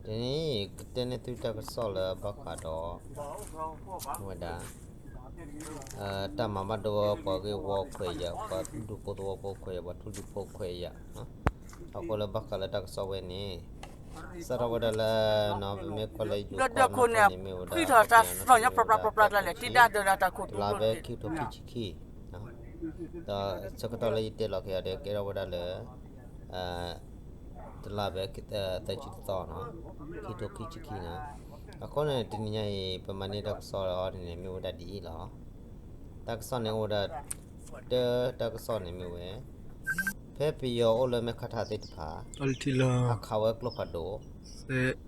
တနံၤအံၤ ကတဲန့ၢ်သုတၢ်ကစီၣ်လၢဘၣ်ဃးဒီး ဝဲဒၣ် တၢ်မၤဘၣ်ဒိပှၤဂ့ၢ်ဝီခွဲးယာ်, ပှၤဒူဖိသဝီဖိခွဲးယာ်, ပှၤထူဒူဖိခွဲးယာ်, အဃိလၢဘၣ်ဃးလၢတၢ်ကစီၣ်ဝဲန့ၣ် စးထီၣ်ဝဲဒၣ်လၢ ပမ့ၢ်ကွၢ်လၢယိၤကီၢ်န့ၣ်မ့ၢ်ဝဲဒၣ် တလါဖဲခံကထိခံဆံခံ, ဒီးဆၢကတီၢ်လၢယတဲလီၤက့ၤအီၤဒီး ကဲထီၣ်ဝဲဒၣ်လၢ တလါဖဲ သၢဆံတသီနီၤ, ခံကထိခံဆံခံနီၤ. အဃိန့ၣ် တနံၤညါအံၤ ပမၤန့ၢ်တၢ်ကစီၣ်အီၤန့ၣ်န့ၣ် မ့ၢ်ဝဲဒၣ်ဒ်အံၤလီၤ. တၢ်ကစီၣ်န့ၣ်အိၣ်ဝဲဒၣ် တၢ်ကစီၣ်န့ၣ်မ့ၢ်ဝဲ ဖဲပယီၤအိၣ်လၢမဲၢ်ခးထးသ့ၣ်တဖၣ် အခးဝဲကျိဖးဒိၣ်,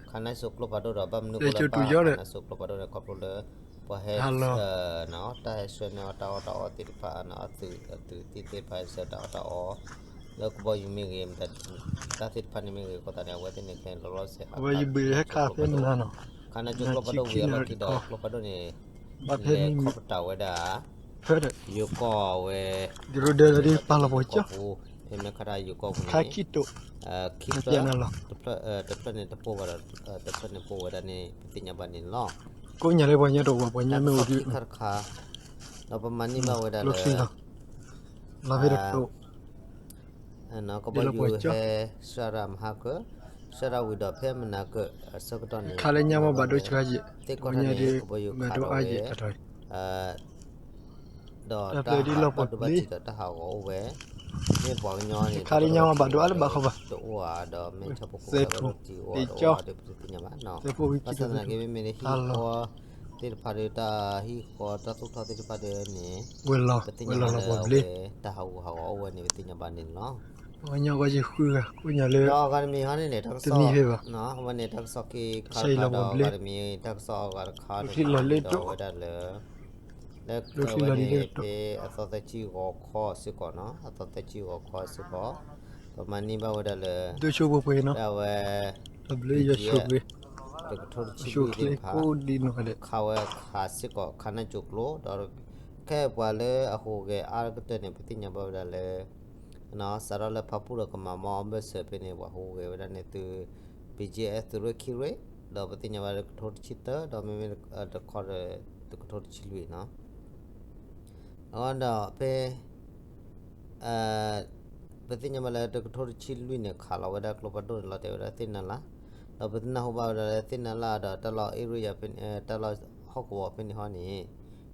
ခးန့ၢ်စိကျိဖးဒိၣ်ဒီး ဘၣ်မနုၤအဃိလၢဘၣ်ခးန့ၢ်စိကျိဖးဒိၣ်န့ၣ် ခီဖျိလၢ ပှၤဟဲ တၢ်ဟဲဆှၢန့ၢ်အီၤတၢ်အီၣ်တၢ်အီသ့ၣ်တဖၣ်, အသုးသ့ၣ်တဖၣ်ဟဲဆှၢတၢ်အီၣ်တၢ်အီ လၢကဘီယူၤမ့ၢ်ဂ့ၤ, တၢ်သ့ၣ်တဖၣ်န့ၣ်မ့ၢ်ဂ့ၤအဃိသတးန့ၣ် အဝဲသ့ၣ်န့ၣ်ခဲအံၤလီၤလီၤဆဲး ခးန့ၢ်စိကျိဖးဒိၣ်ဝံၤအလီၢ်ခံဒီး ကျိဖးဒိၣ်န့ၣ် လဲၤခီပတာ်ဝဲဒၣ် ယိၤကီၢ်ဝဲ ဖဲမဲၢ်ခးထးယိၤကီၢ်ပူၤန့ၣ် ခံဖျၢၣ်, တဖျၢၣ်န့ၣ်တပိၢ်ဘၣ်ဒီး တဖျၢၣ်န့ၣ်ပိၢ်ဝဲဒၣ်န့ၣ် ပသ့ၣ်ညါဘၣ်န့ၣ်လီၤ. ကိးညါလၢပှၤညါတအိၣ်ဘၣ် ပှၤညါမ့ၢ်အိၣ်ဒီး တၢ်တခါ ဒီးပမၤန့ၢ်ဘၣ်ဝဲဒၣ်လၢ ကဘီယူၤဟဲဆှၢတၢ်မဟါကၢၢ်, ဆှၢတၢ်ဝံၤဒီးဖဲမနၤကၢၢ်အဆၢကတီၢ်န့ၣ် သ့ၣ်ကီးထီၣ်န့ၣ် ကဘီယူၤခးထီၣ်ဝဲ ဒီးတၢ်ဘၣ်ဒိဘၣ်ထံးဒီးတၢ်ဟးဂီၤအိၣ်ဝဲ, မ့ၢ်ပှၤကညီန့ၣ် တအိၣ်ဧါ, ဒီးမ့ၢ်ထီၣ်ဖိကီၢ်ဖိတအိၣ်ဧါဒီး ပတသ့ၣ်ညါဘၣ်နီၤ. ဘၣ်ဆၣ်သနာ်က့ မ့မ့ၢ်လၢဟံၣ်ဃီသ့ၣ်တဖၣ်ဒီး တၢ်ဟံၣ်ဃီတၢ်သူၣ်ထီၣ်သ့ၣ်တဖၣ်ဒီးန့ၣ် ပသ့ၣ်ညါဘၣ်လၢအဝဲ တၢ်ဟးဂူာ်ဟးဂီၤအိၣ်ဝဲန့ၣ် ပသ့ၣ်ညါဘၣ်န့ၣ်လီၤ. ဒီးအဂၤတမံၤဟီန့ၣ်န့ၣ် တၢ်ကစီၣ်, အဝဲန့ၣ် တၢ်ကစီၣ်ခံခါတခါဒီး အဂၤတမံၤ တၢ်ကစီၣ်အဂၤတခါန့ၣ်ဒီး ဝဲဒၣ်လၢ လၢအဝဲန့ၣ် ဖဲအသီသၢဆံဂီၤခီစ့ၢ်ကီးနီၤ, အသီသၢဆံဂီၤခီစ့ၢ်ကီး ပမၤန့ၢ်ဘၣ်ဝဲဒၣ်လၢ အဝဲ တကထိတဆံလွံၢ်သ့ၣ်တဖၣ် ခးဝဲခးစ့ၢ်ကီး ခးန့ၢ်စိကျိ ဒီး ခဲအံၤပှၤလၢအဟူးဂဲၤအါကတၢၢ်န့ၣ် ပသ့ၣ်ညါဘၣ်ဝဲဒၣ်လၢ စးထီၣ်လၢဖၣ်ပူၣ်ဒီးကမၤမီအဘၢၣ်စၢၤဖဲန့ၣ် ပှၤဟူးဂဲၤဝဲဒၣ်န့ၣ် သုး BGF သုးရ့ၣ်ခံရ့ၣ်, ဒီးပသ့ၣ်ညါဘၣ်လၢတကထိတဆံသၢ ဒီးမ့မ့ၢ်တခီဒီး တကထိတဆံလွံၢ်နီၤ. အဃိဒီးဖဲ ပသ့ၣ်ညါဘၣ်လၢတကထိတဆံလွံၢ်န့ၣ် ခးလီၤဝဲဒၣ်ကျိဖးဒိၣ်န့ၣ် လီၤတဲာ်ဝဲဒၣ်သ့ၣ်နၤလၢ်, ဒီးပနၢ်ဟူဘၣ်ဝဲဒၣ်လၢသ့ၣ်နၤလၢ်ဒီး တၢ်လီၢ် area ဖဲ တၢ်လီၢ်ဟီၣ်ကဝီၤဖဲန့ၣ်ဟီန့ၣ်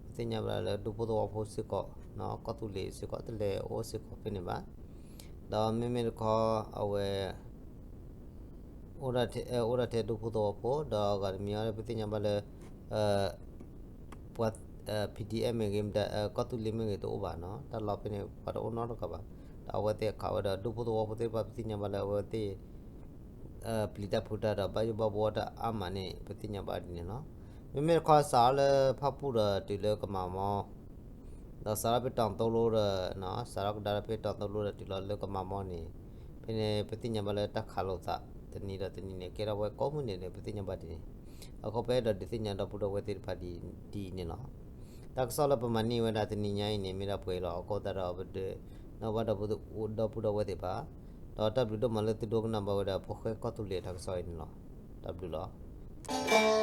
ပသ့ၣ်ညါဘၣ်လၢဒူဖိသဝီဖိစ့ၢ်ကီး ကီၢ်သူလ့ၤစ့ၢ်ကီး တလဲၤအိၣ်စ့ၢ်ကီးဖဲန့ၣ်ဘၣ်. ဒီးမ့မ့ၢ်တခီ အဝဲ အိၣ်ဒၣ်ထဲဒူဖိသဝီဖိ ဒီးအဂၤတမံၤအံၤ ပသ့ၣ်ညါဘၣ်လၢ ပှၤ PDF မ့ၢ်ဂ့ၤ ကီၢ်သူလ့ၤမ့ၢ်ဂ့ၤ တအိၣ်ဘၣ်နီၤ, တၢ်လီၢ်ဖဲန့ၣ် ပှၤတအိၣ်နီတဂၤဘၣ်. ဒီးအဝဲသ့ၣ်အခးဝဲဒီး ဒူဖိသဝီဖိသ့ၣ်တဖၣ် ပသ့ၣ်ညါဘၣ်လၢအဝဲသ့ၣ် ပျံၤတၢ်ဖုးတၢ်ဒီး ဘၣ်ယိၣ်ဘၣ်ဘှီတၢ်အါမးန့ၣ် ပသ့ၣ်ညါဘၣ်ဒ်န့ၣ်လီၤ. မ့မ့ၢ်တခီစးထီၣ်လၢဖၣ်ပူၣ်ဒီးတုၤလၢကမၤမီ ဒီးစးထီၣ်ဖဲတီၤသိလိဒီး စးထီၣ်ကဒါလၢဖဲတီၤသိလိဒီးတုၤလီၤလၢကမၤမီန့ၣ် ဖဲန့ၣ် ပသ့ၣ်ညါဘၣ်လၢတၢ်ခးလိာ်သး တနံၤဒီးတနံၤန့ၣ် ကဲထီၣ်ဝဲကိးမုၢ်နံၤန့ၣ် ပသ့ၣ်ညါဘၣ်ဒ်န့ၣ်. အဃိပအဲၣ်ဒိးဒုးသ့ၣ်ညါဒီပုၢ်ဒီဝဲၢ်သ့ၣ်တဖၣ်ဒ်အံၤန့ၣ်လီၤ. တၢ်ကစီၣ်လၢပမၤန့ၢ်ဝဲဒၣ်တနံၤညါအံၤန့ၣ် မ့ၢ်ဒၣ်ပှဲၤလီၤ. အဃိသတးဒီး ပဒုး နၢ်ဘၣ်ဒီပုၢ်ဒီဝဲၢ်သ့ၣ်တဖၣ် ဒီးတၢ်ဘျုးဒိၣ်မးလၢသုဒိကနၣ်ဘၣ်ဝဲဒၣ် ဖိၣ်ဃဲကီၢ်သူလ့ၤတၢ်ကစီၣ်အံၤန့ၣ်လီၤ. တၢ်ဘျုးလီၤ.